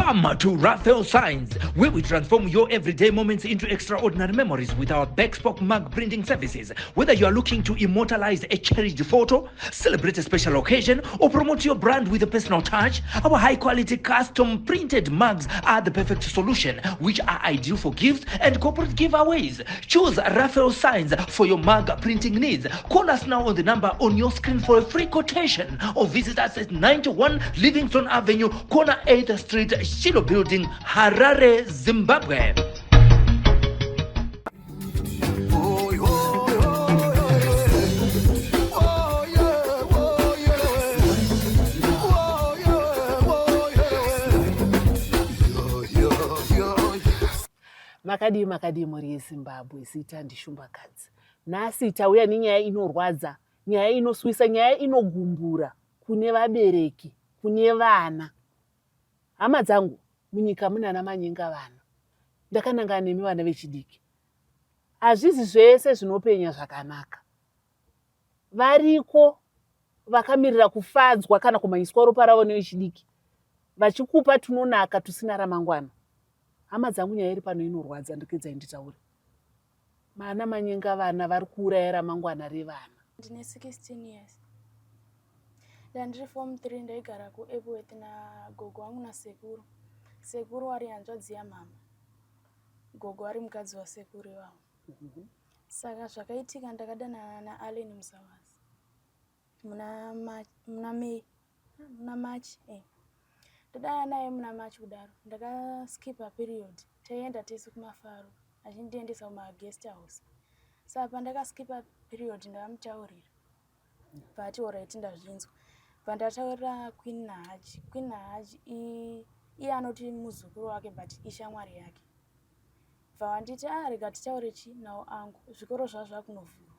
Come to Raphael Signs, where we transform your everyday moments into extraordinary memories with our bespoke mug printing services. Whether you are looking to immortalize a cherished photo, celebrate a special occasion, or promote your brand with a personal touch, our high quality custom printed mugs are the perfect solution, which are ideal for gifts and corporate giveaways. Choose Raphael Signs for your mug printing needs. Call us now on the number on your screen for a free quotation or visit us at 91 Livingston Avenue, corner 8th Street, Shiloh Building, Harare, Zimbabwe. Makadii makadii mhuri yeZimbabwe, zita ndiShumbakadzi. Nhasi tauya nenyaya inorwadza, nyaya inosuwisa, nyaya inogumbura kune vabereki, kune vana. Hama dzangu, munyika muna ana manyenga vana. Ndakanangana nemi vana vechidiki. Hazvizi zvese zvinopenya zvakanaka. Variko vakamirira kufadzwa kana kumhanyiswa ropa ravo nevechidiki vachikupa tunonaka tusina ramangwana. Hama dzangu, nyaya iri pano inorwadza, ndikedzai nditaure. Mana manyenga vana vari kuuraya ramangwana revana. Ndine 16 years. Ndandiri form 3 ndaigara kuEpworth nagogo wangu nasekuru. Sekuru wari hanzvadzi yamama. Gogo ari mukadzi wasekuru ivavo. Saka zvakaitika ndakadanana naAllen Musawazi muna muna May muna March eh. Ndadanana naye muna March kudaro ndakaskipa period taienda tese kumafaro achindiendesa kumaguest house. Saka pandakaskipa period ndakamutaurira but alright ndazvinzwa bva ndataurira Queen naHaji. Queen naHaji iye anoti muzukuru wake but ishamwari yake. Bva vanditi ah rega titaure chi nawo angu zvikoro zvava zvakunovhurwa.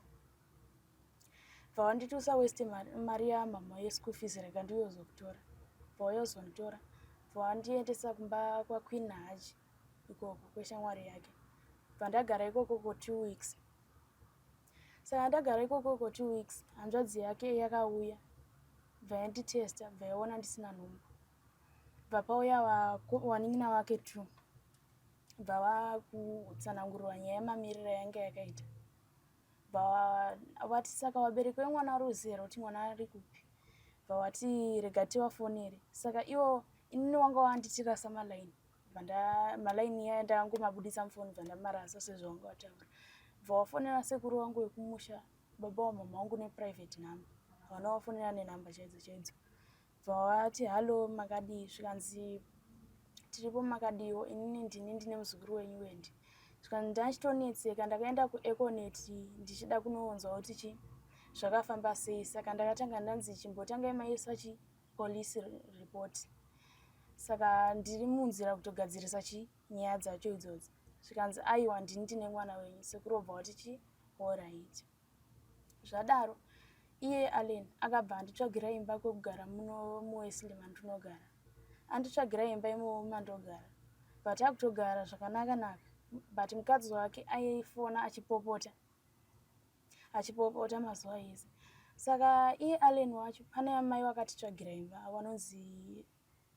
Bva vanditi usa waste mari yamama yeschool fees rega ndiuyozokutora. Bva wayozonditora. Bva vandiendesa kumba kwaQueen naHaji ikoko kweshamwari yake. Bva ndagara ikoko for 2 weeks. Saka ndagara ikoko for 2 weeks hanzvadzi yake yakauya bva yanditesta bva yaona ndisina nhumbu. Bva pauya wanin'ina wake 2 bva vakutsanangurirwa nyaya yemamiriro yanga yakaita. Bva vati saka vabereki vemwana vari kuziva here kuti mwana ari kupi. Bva vati rega tivafonere. Saka ivo inini wanga wanditirasa malaini. Malaini iya ndangomabudisa mufoni bva ndamarasa sezvawanga wataura. Bva wafonera sekuru wangu wekumusha baba wamama wangu neprivate number. Havana wafonera nenhamba chaidzo chaidzo. Bva vati hallo makadii zvikanzi tiripo makadiwo inini ndini ndine muzukuru wenyu Wendy. Zvikanzi ndachitonetseka ndakaenda kuEconet ndichida kunounzwa kuti chi zvakafamba sei saka ndakatanga ndanzi chimbotangai maisa chi police report. Saka ndiri munzira kutogadzirisa chi nyaya dzacho idzodzi. Zvikanzi aiwa ndini ndine mwana wenyu sekuru obva wati chi alright. Zvadaro iye Allen akabva anditsvagira imba kwekugara muno muWesley mandinogara. Anditsvagira imba imomo mandogara but akutogara zvakanaka naka but mukadzi wake aifona achipopota achipopota mazuva ese. Saka iye Allen wacho pane amai vakatitsvagira imba vanonzi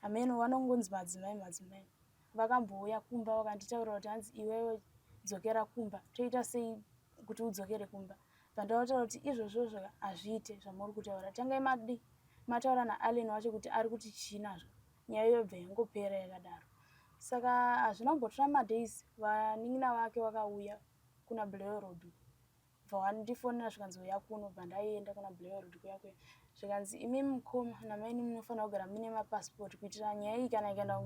hameno vanongonzi madzimai madzimai vakambouya kumba vakanditaurira kuti hanzi iwewe dzokera kumba toita sei kuti udzokere kumba vandavataura kuti izvozvozvo hazviite zvamuri kutaura tangai madi mataura naallen wacho kuti ari kuti chii nazvo nyaya yobva yangopera yakadaro saka hazvina kumbotora madays vanin'ina vake vakauya kuna Blair Road bva wandifonera zvikanzi uya kuno bva ndaenda kuna Blair Road kuya kuya zvikanzi imi mukoma namaini munofanira kugara muine mapassport kuitira nyaya iyi kana ikaenda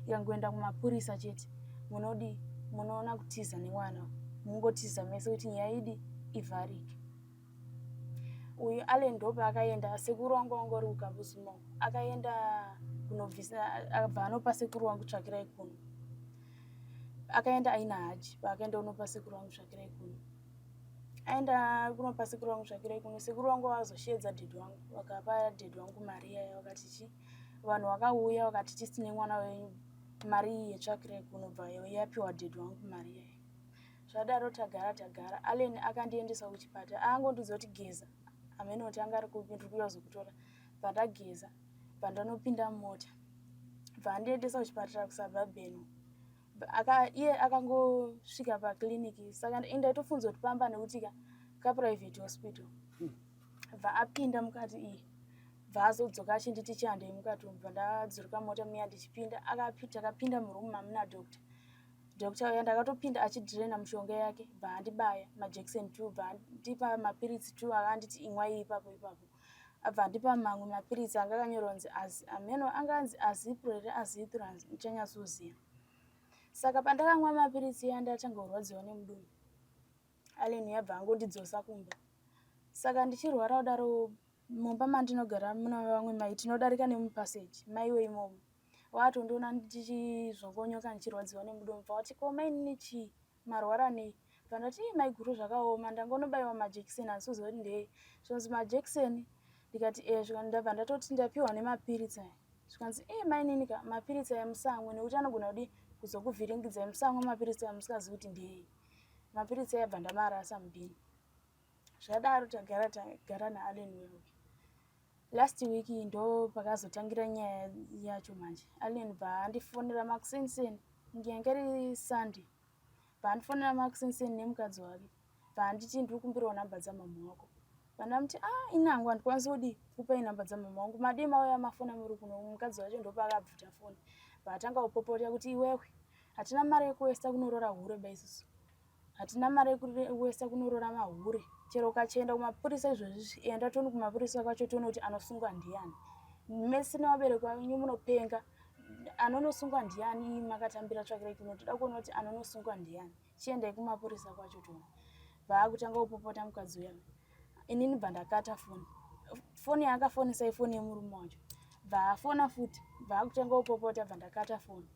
ikangoenda kumapurisa chete munodii munoona kutiza nemwana mungotiza mese kuti nyaya idi ivharike uyu Allen ndopaakaenda sekuru wangu wanga uri kukabuzuma akaenda kunobvisa akabva anopa sekuru wangu tsvakirai kuno akaenda aina haji paakaenda kunopa sekuru wangu tsvakirai kuno aenda kunopa sekuru wangu tsvakirai kuno sekuru wangu vazosheedza dhedhi wangu vakapa dhedhi wangu mari iyaya vakati chi vanhu vakauya vakati tisine mwana wenyu mari iyi yetsvakirai kuno bva yapiwa dhedhi wangu mari iyaya zvadaro tagara tagara allen akandiendesa kuchipatara aangondiudza kuti geza hameno kuti anga ari kupi ndiri kuuya kuzokutora bva ndageza bva ndanopinda mumota. Bva andiendesa kuchipatara kuSuburban. Aka iye akangosvika paclinic saka ndaitofunza kuti pamba nekuti ka kaprivate hospital. Bva apinda mukati iye. Bva azodzoka achinditi chihandei mukati umu. Bva ndadzuruka mota muya ndichipinda takapinda muroom mamuna doctor. Doctor uya ndakatopinda achidhirena mishonga yake bva andibaya majekiseni 2 bva andipa mapiritsi 2 akanditi imwai ipapo ipapo. Abva andipa mamwe mapiritsi anga akanyorwa kunzi azi ameno anga anzi azipro here azithro handichanyatsoziva. Saka pandakamwa mapiritsi iya ndatanga kurwadziwa nemudumbu. Allen yabva angondidzosa kumba. Saka ndichirwara kudaro mumba mandinogara muna vamwe mai tinodarika nemupassage mai weimomo. Watondiona ndichizvokonyoka ndichirwadziwa nemudumbu bva wati ko mainini chii marwara nei? Bva ndati ii maiguru zvakaoma ndangonobaiwa majekiseni handisi kuziva kuti ndei. Zvikanzi majekiseni ndikati ee zvikanzi ndabva ndatoti ndapiwa nemapiritsi aya. Zvikanzi ii mainini ka mapiritsi aya musamwe nekuti anogona kudii kuzokuvhiringidzai musamwe mapiritsi aya musingazivi kuti ndei. Mapiritsi aya bva ndamarasa mubhini. Zvadaro tagara tagara naAllen wewe. Last week ndo pakazotangira nyaya yacho manje. Allen bva andifonera makuseni yange iri Sunday. Bva andifonera makuseni nemukadzi wake. Bva anditi ndiri kukumbirawo namba dzamama wako. Bva ndamuti ah ini hangu handikwanisi kudii kukupai namba dzamama wangu. Madii mauya mafona muri kuno mukadzi wacho ndopaakabvuta foni. Bva atanga kupopota kuti iwewe hatina mari yekuwesta kunoroora hure ba isusu. Hatina mari yekuwesta kunoroora mahure. Chero ukachienda kumapurisa izvozvi enda tione kumapurisa kwacho tione kuti anosungwa ndiani. Mese nevabereki venyu munopenga. Anonosungwa ndiani makatambira tsvakirai kuno toda kuona kuti anonosungwa ndiani. Chiendai kumapurisa kwacho tione. Vaakutanga kupopota mukadzi uya. Inini bva ndakata foni. Foni yaakafonesa ifoni yemurume wacho. Bva afona futi. Bva akutanga kupopota bva ndakata foni.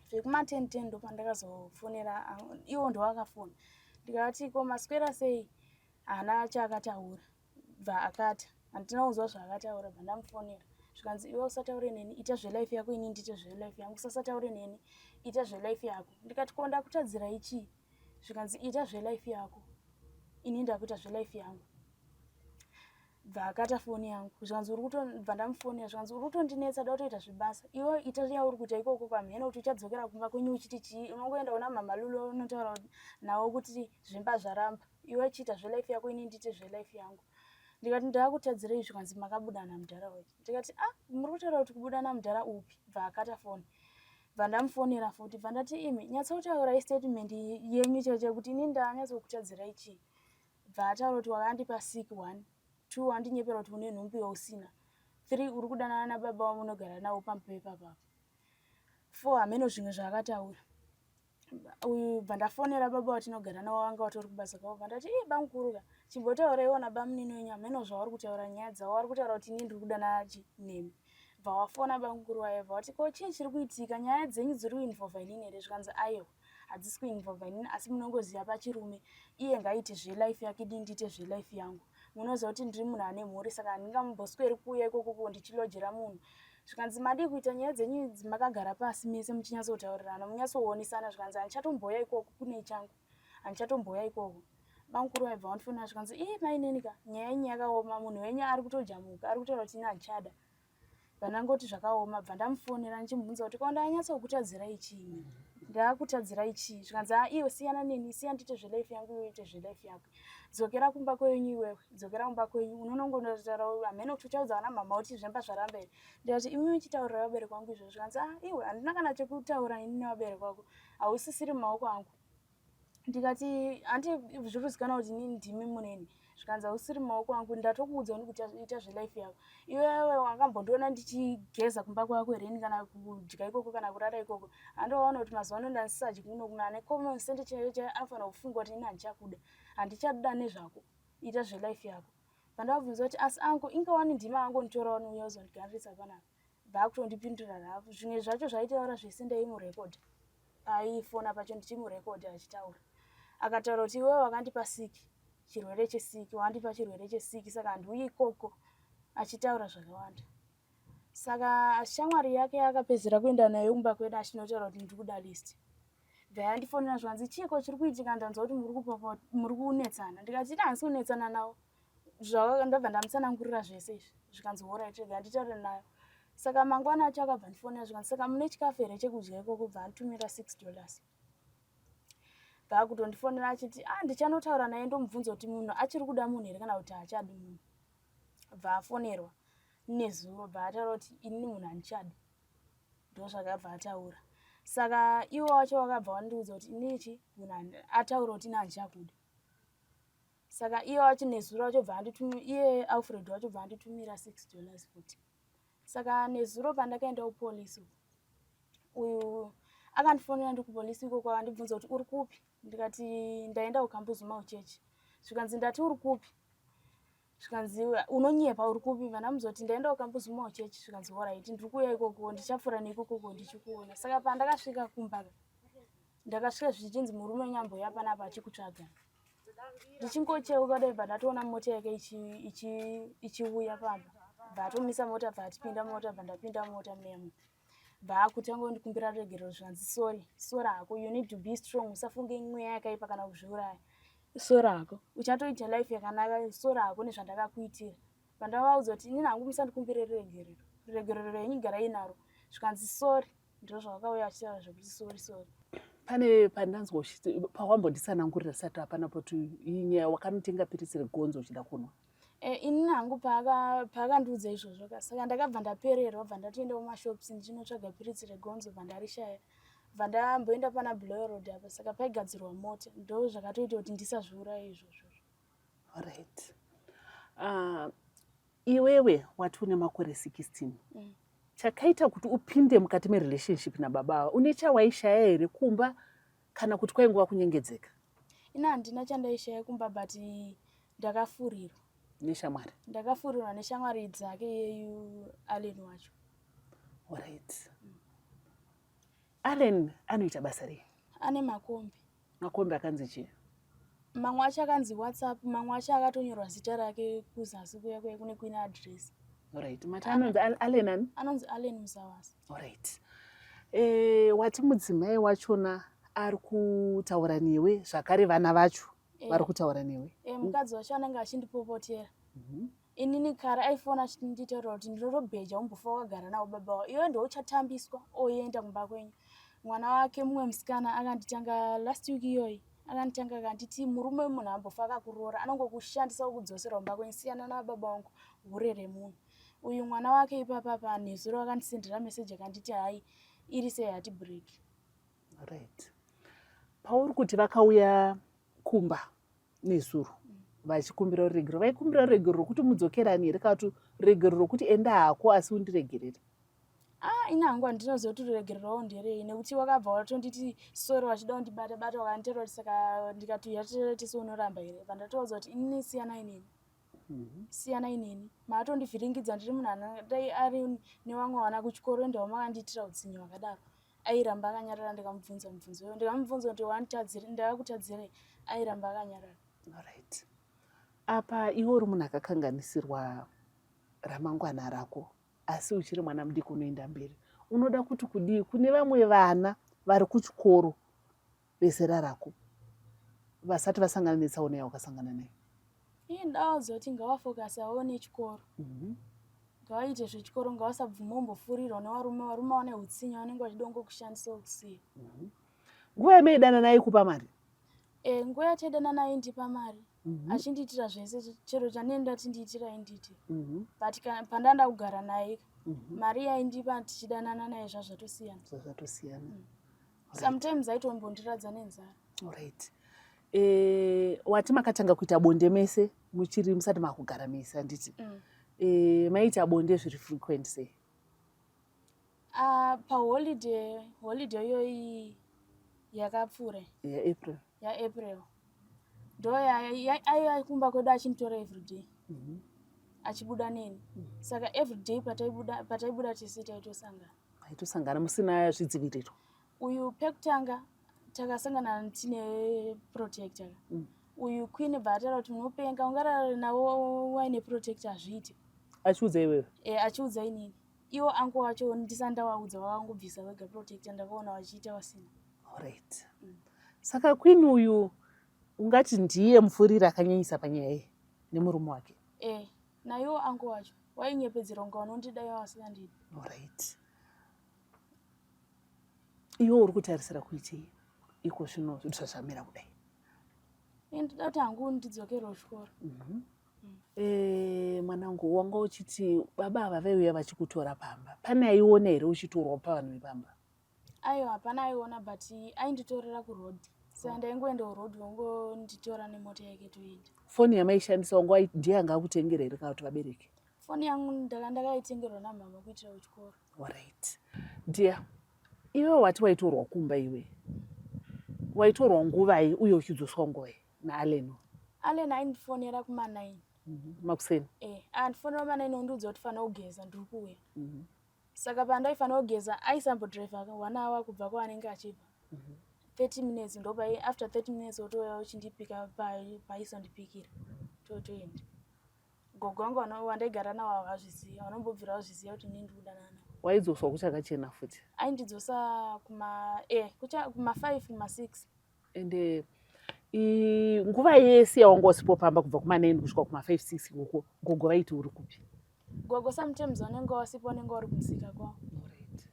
Zvekuma 10 10 ndopandakazofonera iwo ndowakafona. Ndikati ko maswera sei? Haana chaakataura. Bva akata. Handina kunzwa zvaakataura bva ndamufonera. Zvikanzi iwe usataure neni ita zvelife yako ini ndiite zvelife yangu usasataure neni ita zvelife yako. Ndikati ko ndakutadzirai chii? Zvikanzi ita zvelife yako ini ndakuita zvelife yangu. Bva akata foni yangu zvikanzi uri kuto bva ndamufonera zvikanzi uri kutondinetsa da kutoita zvebasa iwe ita yauri kuita ikoko kwamheno kuti uchadzokera kumba kwenyu uchiti chii unongoenda kuna mama Lulu unotaura navo kuti zvimba zvaramba iwe chiita zvelife yako ini ndiite zvelife yangu. Ndikati ndakutadzirei zvikanzi makabuda namudhara wacho. Ndikati ah muri kutaura kuti kubuda namudhara upi bva akata foni. Bva ndamufonera futi bva ndati imi nyatsotaurai statement yenyu chaiyo chaiyo kuti ini ndanyatsokutadzirai chii. Bva ataura kuti wakandipa sick 1 2 wandinyepera kuti une nhumbu yausina 3 uri kudanana nababa wamunogara navo pamba ipapapa 4 hameno zvimwe zvaakataura. Uyu bva ndafonera baba watinogara navo vanga vatori kubasa kwavo bva ndati ii bamukuru ka chimbotaurai na bamunini wenyu hameno zvavari kutaura nyaya dzavo vari kutaura kuti ini ndiri kudanana nemi. Bva wafona bamukuru waye bva wati ko chii chiri kuitika nyaya dzenyu dziri kuinvolva inini here zvikanzi aiwa hadzisi kuinvolva inini asi munongoziva pachirume iye ngaite zvelife yake ini ndiite zvelife yangu. Munoziva kuti ndiri munhu ane mhuri saka handingambosweri kuuya ikoko ndichilojera munhu. Zvikanzi madii kuita nyaya dzenyu idzi makagara pasi mese muchinyatsotaurirana munyatsoonesana zvikanzi handichatombouya ikoko kune changu handichatombouya ikoko. Bamukuru vaibva vandifonera zvikanzi ii mainini ka nyaya yenyu yakaoma munhu wenyu ari kutojamuka ari kutaura kuti ini handichada. Bva ndangoti zvakaoma bva ndamufonera ndichimubvunza kuti ko ndanyatsokutadzirai chii ndakutadzirai chii zvikanzi haa iwe siyana neni siya ndiite zvelife yangu iwe uite zvelife yako dzokera kumba kwenyu iwewe dzokera kumba kwenyu unonongonotaura hameno kuti uchaudza vana mama kuti zvemba zvaramba here ndikati imi muchitaurira vabereki vangu izvozvo zvikanzi ah iwe handina kana chekutaura ini nevabereki vako hausisiri mumaoko angu ndikati handi zviri kuzikanwa kuti inini ndimi muneni zvikanzi hausiri mumaoko angu ndatokuudza ini kuti ita zvelife yako iwewe wakambondiona ndichigeza kumba kwako here ini kana kudya ikoko kana kurara ikoko handiwaona kuti mazuva ano ndandisadyi kuno kuno ane common sense chaiyo chaiyo anofanira kufunga kuti ini handichakuda handichada nezvako ita zvelife yako pandavabvunza kuti asi angu inga wani ndima angonditora wani uya uzondigarisa panapa vakutondipindura rafu zvimwe zvacho zvaitaura zvese ndaimurekodha paifona pacho ndichimurekodha achitaura akataura kuti iwewe wakandipa siki chirwere chesiki wandipa chirwere chesiki saka handiuyi ikoko achitaura zvakawanda saka shamwari yake akapedzera kuenda nayo kumba kwedu achinotaura kuti ndiri kuda list bva yandifonera zvanzi chiiko chiri kuitika ndanzwa kuti muri kunetsana ndikati ina handisi kunetsana navo ndabva ndamutsanangurira zvese izvi zvikanzi horait rega nditaure nayo. Saka mangwana acho akabva ndifonera zvikanzi saka mune chikafu here chekudya ikoko bva anditumira $6. Bva akutondifonera achiti ah ndichanotaura naye ndomubvunza kuti munhu achiri kuda munhu here kana kuti haachadi munhu. Bva afonerwa nezuro bva ataura kuti inini munhu handichadi. Ndozvakabva ataura. Saka iwo wacho wakabva wandiudza kuti inini chi munhu ataura kuti ini handichakuda. Saka iye wacho nezuro wacho bva anditumira iye Alfred wacho bva anditumira $6 futi. Saka nezuro pandakaenda kupolice uyu akandifonera ndiri kupolice ikoko akandibvunza kuti uri kupi ndikati ndaenda kukambuzuma kuchechi zvikanzi ndati uri kupi zvikanzi unonyepa uri kupi vandamuzoti ndaenda kukambuzuma kuchechi zvikanzi horaiti ndiri kuuya ikoko ndichapfuura neikokoko ndichikuona saka pandakasvika kumba ndakasvika zvichinzi murume nyamboya panapa achikutsvaga ndichingocheuka dai bva ndatoona mota yake ichiuya pamba bva atomisa mota bva atipinda mota bva ndapinda mota memo bva akutanga kundikumbira ruregerero zvanzi sorry sorry hako you need to be strong usafunge mweya yakaipa kana kuzviuraya sorry hako uchatoita life yakanaka sorry hako nezvandakakuitira pandavaudza kuti inini hangu musandikumbire ruregerero ruregerero renyu garai naro zvikanzi sorry ndozvavakauya vachitaura zvekuti sorry sorry. Pane pandanzwa pawambonditsanangurira sati hapana poti iyi nyaya wakanotenga piritsi regonzo uchida kunwa. E, inini hangu paakandiudza izvozvo ka saka ndakabva ndapererwa bva ndatoenda kumashops ndichinotsvaga piritsi regonzo bva ndarishaya bva ndamboenda pana Bloy Road apa saka paigadzirwa mota ndo zvakatoita kuti ndisazviuraye izvozvo. Alright. Iwewe wati une makore 16. Chakaita kuti upinde mukati merelationship nababa ava une chawaishaya here kumba kana kuti kwaingova kunyengedzeka? Ini handina chandaishaya kumba but ndakafurirwa. Neshamwari? Ndakafurirwa neshamwari dzake iyeyu Allen wacho. Alright. Allen anoita basa rei? Ane makombi. Makombi akanzi chii? Mamwe acho akanzi WhatsApp, mamwe acho akatonyorwa zita rake kuzasi kuya kuya kune kuine address. Alright. Mati anonzi Allen ani? Anonzi Allen Musawasa. Alright. Eh, wati mudzimai wachona ari kutaura newe zvakare vana vacho eh. vari kutaura newe. Eh, mukadzi wacho anenge achindipopotera. Inini kare aifona achinditaurira kuti ndinotobheja umbofa wakagara navo baba wavo iwe ndiwe uchatambiswa oenda kumba kwenyu. Mwana wake mumwe musikana akanditanga last week iyoyi akanditanga akanditi murume wemunhu ambofa akakuroora anongokushandisa okudzosera kumba kwenyu siyana nababa wangu hure remunhu. Uyu mwana wake ipapa pa nezuro akandisendera message akanditi hayi iri sei hati break. Right. Pauri kuti vakauya kumba nezuro vachikumbira ruregerero vaikumbira ruregerero rwokuti mudzokerani here kana kuti ruregerero rwokuti enda hako asi undiregerere? Ah, ini hangu handinoziva kuti ruregerero rwavo nderei nekuti wakabva watonditi sori vachida kundibata bata wakanditaura kuti saka ndikati yatese unoramba here vandatovaudza kuti inini siyanai neni Siyanai neni makatondivhiringidza ndiri munhu anadai ari nevamwe vana kuchikoro endawo makandiitira utsinye hwakadaro airamba akanyarara ndikamubvunza mubvunzo iyoyo ndikamubvunza kuti wanditadzire ndakakutadzirei airamba akanyarara. Alright. Apa iwe uri munhu akakanganisirwa ramangwana rako asi uchiri mwana mudiki unoenda mberi. Unoda kuti kudii kune vamwe vana vari kuchikoro vezera rako vasati vasangana netsaona yawakasangana nayo? Iye ndavaudza kuti ngavafokasawo nechikoro. Ngavaite zvechikoro ngavasabvuma kumbofurirwa nevarume varume vane utsinye vanenge vachida kungokushandisa vokusiya. Nguva yamaidanana aikupa mari? Eh, nguva yataidanana aindipa mari. Achindiitira zvese chero chandinenge ndati ndiitire aindiitira. But pandanga ndakugara naye mari yaindipa tichidanana naye zvazvatosiyana. Zvazvatosiyana. Sometimes aitombondiradza nenzara. Alright. Eh, wati makatanga kuita bonde mese muchiri musati makugara mese handiti? Eh, maiita bonde zviri frequent sei? Paholiday, holiday iyoyi yakapfuura. YaApril. YaApril. Ndo aiya kumba kwedu achinditora everyday. Achibuda neni. Saka everyday pataibuda tese taitosangana. Maitosangana musina zvidziviriro? Uyu pekutanga takasangana tine protector. Uyu queen bva ataura kuti unopenga ungarara navo waine protector hazviiti. Achiudza iwewe? Eh, achiudza inini. Iwo angu wacho ndisati ndawaudza vakangobvisa vega protector ndakaona vachiita vasina. Alright. Saka queen uyu ungati ndiye mufuriri akanyanyisa panyaya iyi nemurume wake? Eh, naiwo angu wacho. Wainyepedzera kunge vanondida ivo vasingandidi. Alright. Iwe uri kutarisira kuitei iko zvino zvazvamira kudai? Ini ndoda kuti hangu ndidzokere kuchikoro. Eh, mwanangu wanga uchiti baba ava vaiuya vachikutora pamba. Pane aiona here uchitorwa pavanhu vepamba? Aiwa hapana aiona but ainditorera kuroad. Saka ndaingoenda kuroad vongonditora nemota yake toenda. Foni yamaishandisa wanga ndiye anga akutengera here kana kuti vabereki? Foni yangu ndaka ndakaitengerwa namama kuitira kuchikoro. Alright. Dear, iwe wati waitorwa kumba iwe. Waitorwa nguvai uye uchidzoswa nguvai naAllen? Allen aindifonera kuma 9. Makuseni. Eh, andifonera kuma 9 ondiudza kuti fana kugeza ndiri kuuya. Saka pandaifanira kugeza aisambodriver one hour kubva kwaanenge achibva. 30 minutes ndopai after 30 minutes otouya uchindipika paisondipikira totoenda. Gogo vangu wandaigara navo havazviziva, vanombobvira vazviziva kuti inini ndiri kudanana navo. Waidzoswa kuchakachena futi? Aindidzosa kuma eh kucha kuma 5 kuma 6. Ende nguva yese yawanga usipo pamba kubva kuma 9 kusvika kuma 5 6 ikoko gogo vaiti uri kupi? Gogo sometimes vanenge vasipo vanenge vari kumusika kwavo. Alright.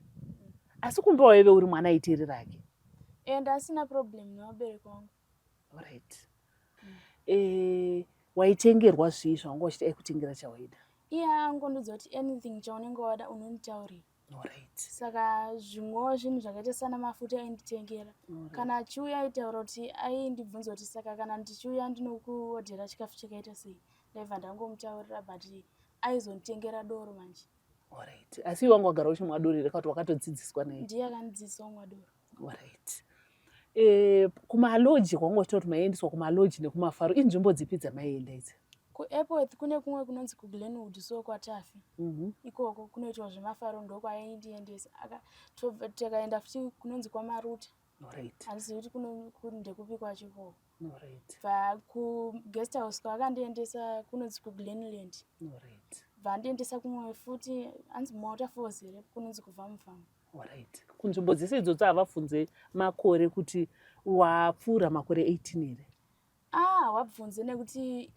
Asi kumba waive uri mwana aiteerera hake? Eh, ndasina problem nevabereki vangu. Alright. Eh, waitengerwa zvii zvawanga uchiti aikutengera chawaida? Iye angondiudza kuti anything chaunenge wada unonditaurira. Alright. Saka zvimwewo zvinhu zvakaita sana mafuta ainditengera. Kana achiuya aitaura kuti aindibvunza kuti saka kana ndichiuya ndinokuodhera chikafu chakaita sei. Ndaibva ndangomutaurira but aizonditengera doro manje. Alright. Asi iwe wanga wagara uchimwa doro here kana kuti wakatodzidziswa naye? Ndiye akandidzidzisa kumwa doro. Alright. Eh, kumaloji kwanga uchitaura kuti maiendeswa kumaloji nekumafaro inzvimbo dzipi dzamaienda idzi? KuEpworth kune kumwe kunonzi kuGlenwood so kwaTafi. Ikoko kunoitwa zvemafaro ndokwaindiendesa. Takaenda futi kunonzi kwaMaruta. Alright. Handizivi kuti ndekupi kwacho ikoko. Alright. Bva kuguest house kwaakandiendesa kunonzi kuGlenland. Alright. Bva andiendesa kumwe futi anzi muWaterfalls here kunonzi kuVamvamu. Alright. Kunzvimbo dzese idzodzo havabvunze makore kuti wapfuura makore 18 here? Ah, hawabvunze nekuti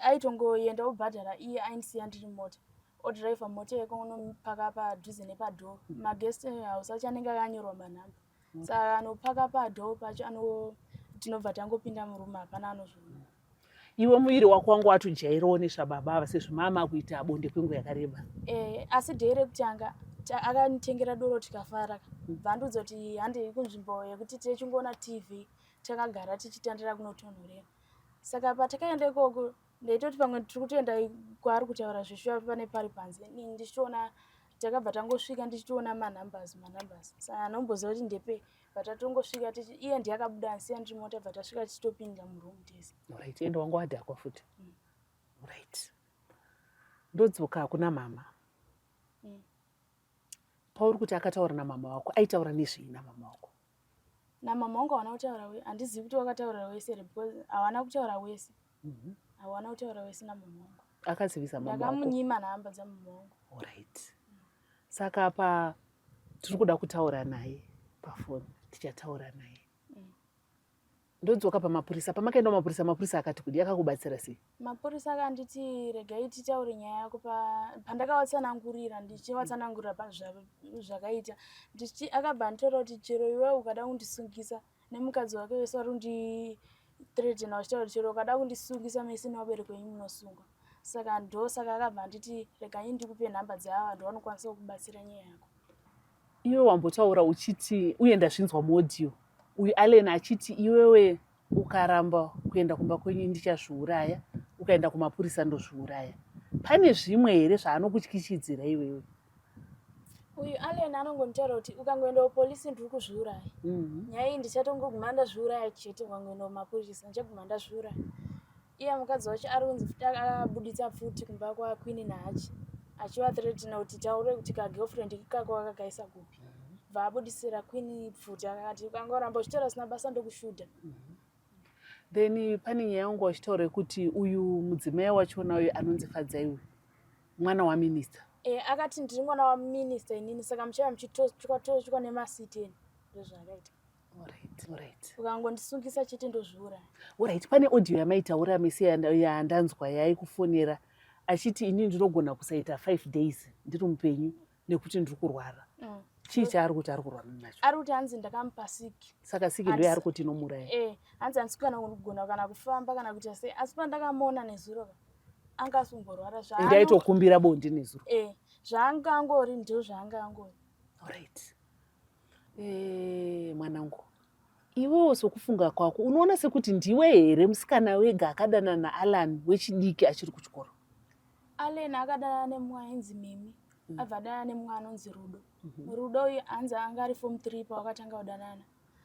aitongoenda obhadhara iye aindisiya ndiri mota. Odriver mota yake unopaka padhuze nepadhoo. Maguest house acho anenge akanyorwa manhamba. Saka anopaka padhoo pacho ano tinobva tangopinda murumu hapana anozviona. Iwe muviri wako wanga watojairawo nezvababa ava sezvo mama akuita bonde kwenguva yakareba. Eh, asi day rekutanga akanditengera doro tikafara. Bva andiudza kuti handei kunzvimbo yekuti tichingoona TV takagara tichitandira kunotonhorera. Saka patakaenda ikoko ndaitoti pamwe tiri kutoenda kwaari kutaura zveshuwa pane pari panze. Ini ndichitoona takabva tangosvika ndichitoona manumbers manumbers. Saka anomboziva kuti ndepe but tatongosvika tichi iye ndiye akabuda ansiya ndiri mota bva tasvika tichitopinda muroom tese. Alright, ende wanga wadhakwa futi. Alright. Ndodzoka kuna mama. Pauri kuti akataura namama wako, aitaura nezvei namama wako? Namama wangu hawana kutaura we, handizivi kuti wakataura wese here because hawana kutaura wese. Hawana kutaura wese namama wangu. Akazivisa mama wako? Ndakamunyima nhamba dzamama wangu. Alright. Saka apa tiri kuda kutaura naye pafoni, tichataura naye. Ndodzoka pamapurisa, pamakaenda kumapurisa, mapurisa akati kudii, akakubatsira sei? Mapurisa akanditi regai titaure nyaya yako pandakavatsanangurira, ndichivatsanangurira zvakaita. Ndichi akabva anditaura kuti chero iwewe ukada kundisungisa nemukadzi wake vese vari kundithreatena vachitaura kuti chero ukada kundisungisa mese nevabereki venyu munosungwa. Saka ndosaka akabva anditi regai ndikupe nhamba dzeava vanhu vanokwanisa kukubatsira nyaya yako. Iwe wambotaura uchiti, uye ndazvinzwa muaudio, uyu Allen achiti iwewe ukaramba kuenda kumba kwenyu ndichazviuraya, ukaenda kumapurisa ndozviuraya. Pane zvimwe here zvaanokutyityidzira iwewe? Uyu Allen anongonditaura kuti ukangoenda kupolisi ndiri kuzviuraya. Nyaya iyi ndichatongoguma ndazviuraya chete ukangoenda kumapurisa ndichaguma ndazviuraya. Iye mukadzi wacho ari kunzi futi akabuditsa pfuti kumba kwaQueen naHachi achivathreatena kuti taure kuti kagirlfriend ikako akakaisa kupi. Bva abudisira Queen pfuti akati ukangoramba uchitaura zvisina basa ndokushuta. Then pane nyaya yangu wachitaura yekuti uyu mudzimai wachona uyu anonzi Fadzai uyu mwana waminista. Eh, akati ndiri mwana waminista inini saka muchava muchitochwa tochwa nemasiteni ndozvaakaita. Alright, alright. Ukangondisungisa chete ndozviuraya. Alright, pane audio yamaitaura mese yandanzwa yaikufonera Achiti ini ndinogona kusaita 5 days ndiri mupenyu nekuti ndiri kurwara. Chii chaari kuti ari kurwara nacho? Ari kuti hanzi ndakamupa siki. Saka siki ndiyo yaari kuti inomuuraya. Eh, hanzi handisi kana kugona kana kufamba kana kuita sei, asi pandakamuona nezuro ka anga asingorwara zvaano. Ende aitokumbira bonde nezuro. Eh, zvaanga angori ndizvo zvaanga angori. Alright. Eh, mwanangu. Iwewo sokufunga kwako unoona sekuti ndiwe here musikana wega akadanana naAlan wechidiki achiri kuchikoro? Allen akadanana nemumwe ainzi Mimi, abva adanana nemumwe anonzi Rudo. Rudo uyu hanzi anga ari form 3 pawakatanga kudanana.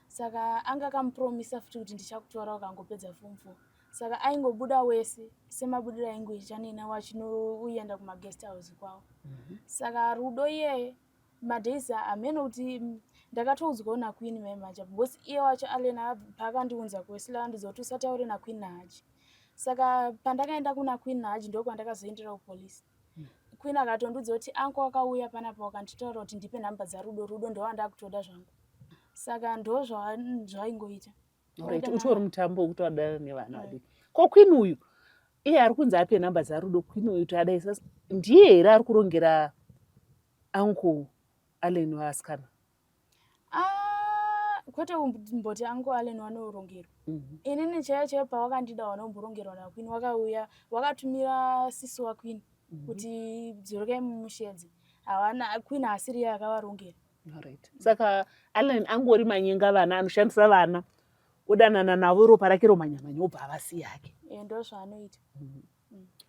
Saka anga akamupromisa futi kuti ndichakutora ukangopedza form 4. Saka aingobuda wese semabudiro aingoita nina wachinoenda kumaguest house kwavo. Saka Rudo iyeye madays hameno kuti ndakatoudzwawo naQueen mai manje because iye wacho Allen paakandiunza kuWesla andiudza kuti usataure naQueen naHaji. Saka pandakaenda kuna Queen naHaji ndokwandakazoendera kupolice. Queen akatondiudza kuti anko akauya panapa wakanditaura kuti ndipe nhamba dzaRudo, Rudo ndowandakutoda zvangu. Saka ndo zvaingoita. Alright, utori mutambo wekuti wadana nevana vadiki. Ko Queen uyu iye ari kunzi ape nhamba dzaRudo, Queen uyu kuti adai ndiye here ari kurongera uncle Allen vasikana? Ah, kwete kumboti uncle Allen vanorongerwa. Inini chaiyo chaiyo pawakandida wanomborongerwa naQueen, wakauya wakatumira sisi waQueen kuti dzorokai mumushedze. Hawana Queen asiri iye akavarongera. Alright. Saka Allen angori manyenga vana, anoshandisa vana odanana navo, ropa rake romanyamanya obva avasiya hake. Eh, ndo zvaanoita.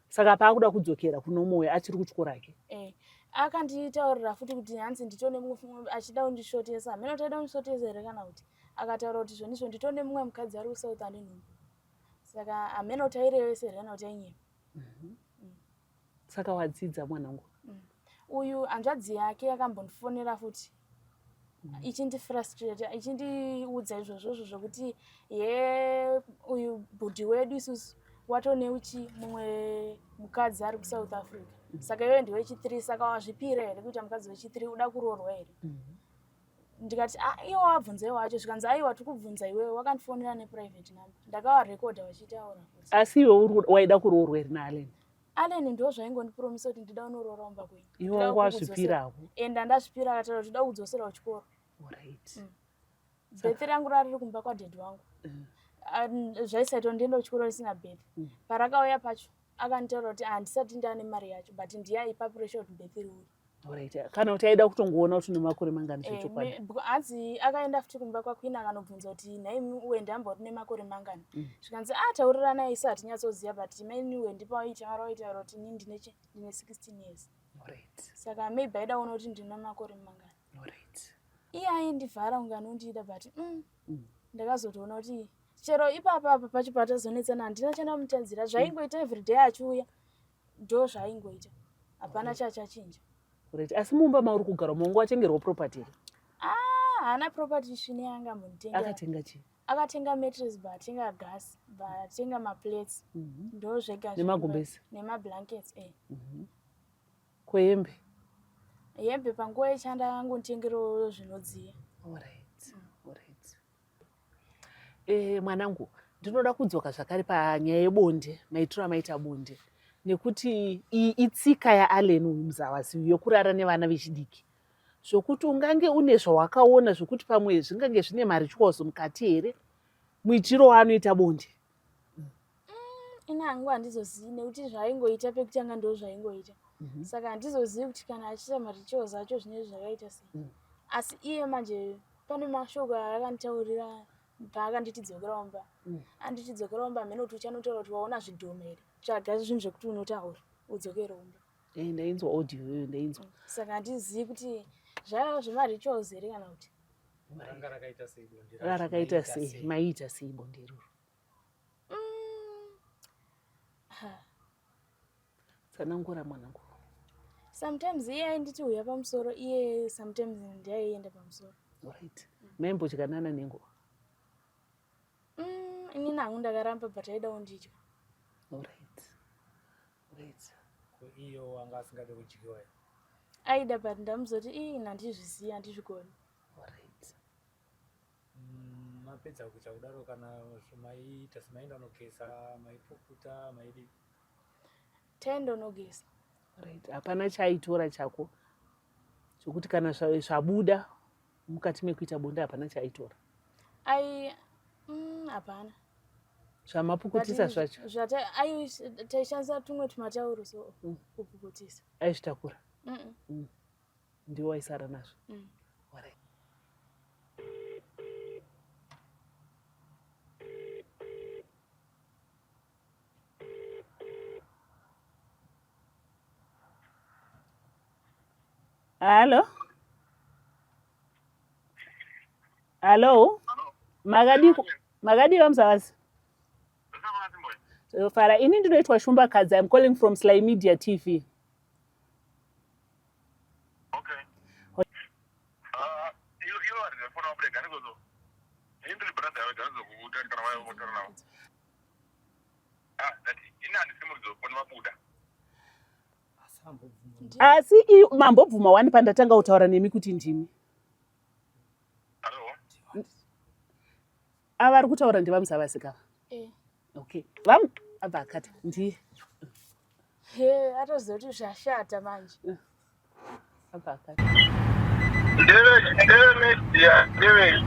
Saka paakuda kudzokera kuno Moyo achiri kuchikoro hake. Eh, akanditaurira futi kuti hanzi nditone mumwe achida kundishotesa. Hameno kuti aida kundishotesa here kana kuti akataura kuti zvonizvo nditone mumwe mukadzi ari kuSouth ane nhumbu. Saka hameno kuti airevesa here kana kuti ainyepa. Saka wadzidza mwanangu. Uyu hanzvadzi yake yakambondifonera futi ichindifrustrate, ichindiudza izvozvozvo zvokuti ye uyu bhudhi wedu isusu watoneuchi mumwe mukadzi ari kuSouth Africa. Saka iwewe ndiwe wechi3, saka wazvipira here kuita mukadzi wechi3, uda kuroorwa here? Ndikati ah, iwo wabvunza iwo wacho, zvikanzi aiwa tikubvunza iwewe, wakandifonera neprivate number. Ndakavarekodha vachitaura futi. Asi iwe waida kuroorwa here naAllen? Allen ndo zvaingondipromisa kuti ndida kunoroora kumba kwenyu. Iwe wanga wazvipirawo. Enda ndazvipira, akataura kuti ndida kudzosera kuchikoro. Alright. Birth rangu rariri kumba kwadhedhi wangu. Zvaisaita ndiende kuchikoro risina birth. Parakauya pacho akanditaura kuti handisati ndane mari yacho, but ndiye aipa pressure kuti birth riuye. Alright. Kana kuti aida kutongoona kuti une makore mangani zvechokwadi. Hanzi akaenda futi kumba kwaQueen akanobvunza kuti nhai Wendy ambori nemakore mangani. Zvikanzi ah, tauriranai isu hatinyatsoziva, but maini Wendy pawaitaura waitaura kuti ini ndine 16 years. Alright. Saka maybe aida kuona kuti ndine makore mangani. Alright. Iye aindivhara kunge anondida, but ndakazotoona kuti chero ipapa apa pacho patazonetsana handina chandamutadzira, zvaingoita everyday achiuya ndo zvaingoita, hapana chachachinja. Right. Asi mumba mauri kugara mongo watengerwa property here? Ah, haana property svine yanga ambonditengera. Akatenga chii? Akatenga mattress, baatenga gas, baatenga maplates, ndo zvega. Nemagumbezi? Nemablankets, eh. Kwehembe? Hembe panguva yechanda angonditengerawo zvinodziya. Alright. Alright. Eh, mwanangu, ndinoda kudzoka zvakare panyaya yebonde, maitiro amaita bonde, nekuti iyi itsika yaAllen uyu muzavazi uyu yokurara nevana vechidiki, zvokuti ungange une zvawakaona zvokuti pamwe zvingange zvine marituals mukati here, muitiro waanoita bonde? Ini hangu handizozivi nekuti zvaingoita pekutanga ndo zvaingoita. Saka handizozivi kuti kana achiita marituals acho zvinenge zvakaita sei. Asi iye manje pane mashoko aakanditaurira paakanditi dzokera kumba. Anditi dzokera kumba, hameno kuti uchanotaura kuti waona zvidhoma here, tsvaga zvinhu zvekuti unotaura udzokere kumba. Eh, ndainzwa audio iyoyo, ndainzwa. Saka handizivi kuti zvaiva zvemarituals here kana kuti Ranga rakaita sei bonde? Rarakaita sei? Maiita sei bonde iroro? Ha. Tsanangura mwanangu. Sometimes iye ainditi uya pamusoro, iye sometimes ndiaienda pamusoro. Alright. Maimbodyanana nenguva? Inini hangu ndakaramba, but aida kundidya. Alright. Alright. Ko iyo wanga asingade kudyiwa here? Aida, but ndamuzoti ii handizvizivi, handizvigoni. Alright. Mapedza kuita kudaro, kana maiita semaenda unogeza, maipukuta, maidii? Taindonogeza. Right. Hapana chaaitora chako chokuti kana zvabuda mukati mekuita bonde hapana chaaitora. Ai hapana. Zvamapukutisa zvacho. Zvata ai taishandisa tumwe tumatauro so kupukutisa. Aizvitakura. Ndiwo waisara nazvo. Alright. Hallo? Hallo? Makadii makadii vaMusavasi? Fara, ini ndinoitwa Shumbakadzi. I'm calling from Sly Media TV. Okay. Iyo iyo vari fona wabuda gani kozo. Indiri brother yawe gani zokuta kana wayo votara nawo. Ah, that ini handisi muridzi wefoni vabuda. Asi mambobvuma wani pandatanga kutaura nemi kuti ndimi. Hello. Ava ari kutaura ndivaMusavasi kava. Eh. Okay. Vam abva akati ndiye. He, atoziva kuti zvashata manje. Abva akati. Ndeve ndeve media ndeve.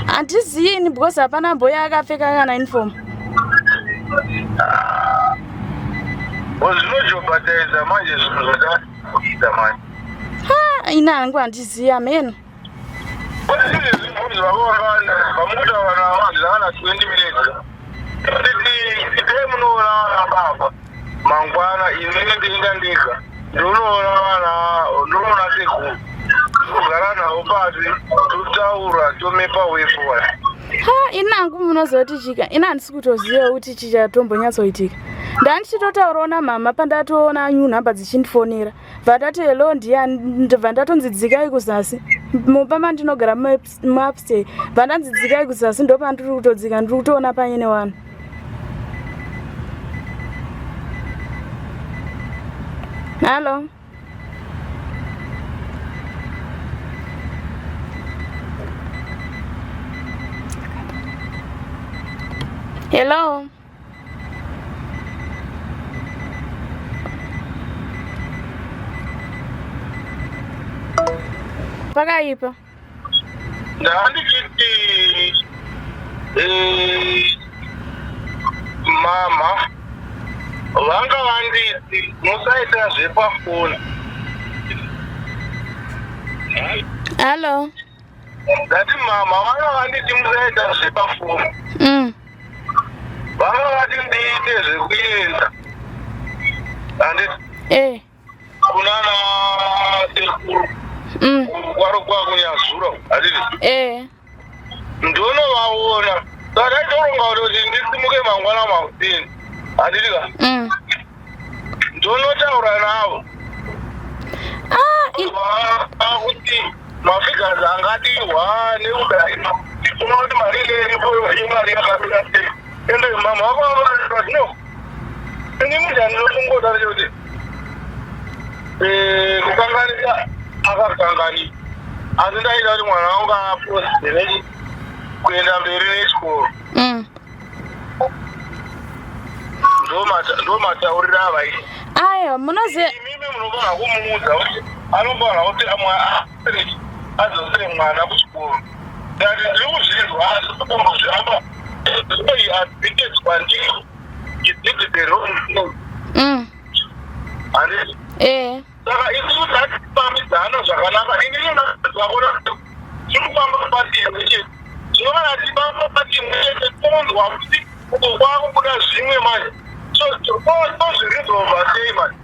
Handizivi ini because hapana mboya akapfeka kana uniform. Zvinojobhataidza manje zvinhu zvakaita manje. Ha, ini hangu handizivi hameno. Vamukutaura navo handina kana 20 minutes. Nditi dai munoona vana baba mangwana inini ndienda ndega ndonoona vana ndonoona sekuru togara navo pasi totaura tomepa way forward. Ha, ini hangu munoziva kuti chika ini handisi kutoziva kuti chichatombonyatsoitika. Ndandichitotaurawo namama pandatoona new number dzichindifonera. Bva ndati hello ndiyani, ndibva ndatonzi dzikai kuzasi. Mumba mandinogara muupstairs. Bva ndanzi dzikai kuzasi ndopandiri kutodzika ndiri kutoona paine vanhu. Hello. Hello. Pakaipa. Ndandichiti mama vanga vanditi musaita zvepafoni. Hello. Ndati mama vanga vanditi musaita zvepafoni. Vanga vati ndiite zvekuenda. Handiti Eh. kunana sekuru kwaro kwakunyazura handiti Eh. ndonovaona. Saka ndaitoronga kuti ndisimuke mangwana makuseni. Handiti ka? Ndonotaura navo. Ah, Kuti mafigures angadirwa nekudai unoti mari iripo imari yakamira sei. Ende mama wako vati no. Ini munhu andinokungoda kuti kukanganisa akakanganisa. Asi ndaida kuti mwana wangu aproceed kuenda mberi nechikoro. Ndo matauriro avaita. Aiwa, munoziva Imimi munofanira kumuudza kuti anofanira kuti adzosere mwana kuchikoro. Ndati ndiri kuzvinzwa asi kumbozviamba admitted kwandiri he did the wrong thing. Handiti Eh. saka isusu tatifambidzana zvakanaka. Inini zvakona tiri kufamba pati imwe chete. Zvino kana tifamba pati imwe chete tonzwa kuti uko kwakubuda zvimwe manje. So tozvirizova sei manje?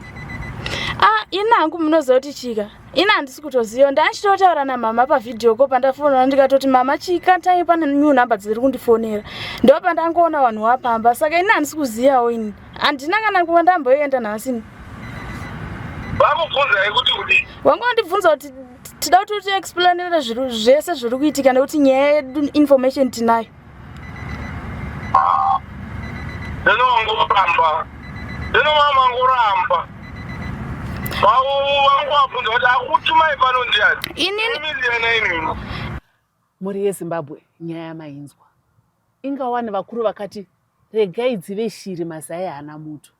Ah, ini hangu munoziva kuti chika. Ini handisi kutoziva. Ndachitotaura namama pavideo call pandafonera ndikatoti mama chika tai pane new number dziri kundifonera. Ndo pandangoona vanhu vapamba. Saka ini handisi kuzivawo ini. Handina kana kuva ndamboenda nhasi ini. Vakubvunzai kuti kudii? Wanga wandibvunza kuti tida kuti utiexplainere zviri zvese zviri kuitika nekuti nyaya yedu information tinayo. Ndinongoramba. Ndinomamangoramba. Vangu vabvunza kuti akutumai pano ndiani? Inini Imiliyana inini. Mhuri yeZimbabwe nyaya yamainzwa. Ingawani vakuru vakati regai dzive shiri mazai haana muto.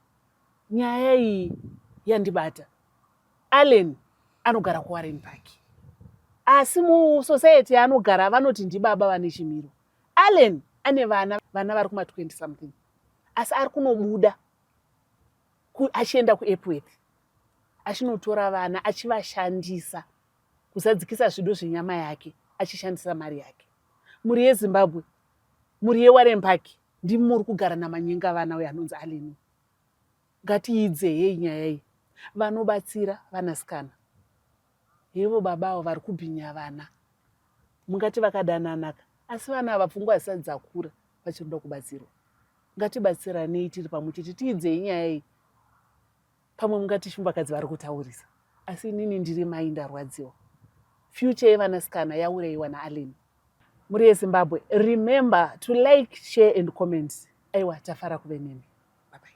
Nyaya iyi yandibata. Allen anogara kuWarren Park. Asi musociety yaanogara vanoti ndibaba vane chimiro. Allen ane vana, vana vari kuma 20 something. Asi ari kunobuda achienda kuEpworth achinotora vana achivashandisa kuzadzikisa zvido zvenyama yake achishandisa mari yake. Mhuri yeZimbabwe, mhuri yeWarren Park ndimi muri kugara namanyenga vana uyo anonzi Allen. Ngatiidzeyei nyaya iyi. Vanobatsira vanasikana. Hevo baba avo vari kubhinya vana. Mungati vakadananaka asi vana ava pfungwa hadzisati dzakura vachiri kuda kubatsirwa. Ngatibatsiranei tiri pamwe chete tiidzei nyaya iyi. Pamwe mungati shumbakadzi vari kutaurisa asi inini ndiri mai ndarwadziwa. Future yevanasikana yauraiwa naAllen. Mhuri yeZimbabwe remember to like, share and comment. Aiwa tafara kuve nemi. Bye bye.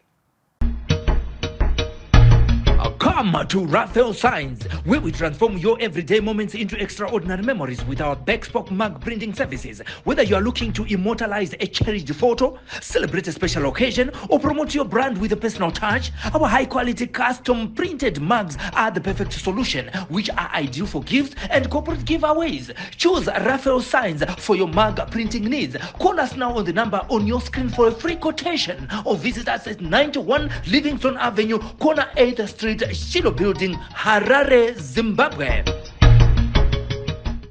Come to Raphael Signs, where we transform your everyday moments into extraordinary memories with our Bexport mug printing services. Whether you are looking to immortalize a cherished photo, celebrate a special occasion, or promote your brand with a personal touch, our high quality custom printed mugs are the perfect solution, which are ideal for gifts and corporate giveaways. Choose Raphael Signs for your mug printing needs. Call us now on the number on your screen for a free quotation or visit us at 91 Livingston Avenue, corner 8th Street, Shiloh Building, Harare, Zimbabwe.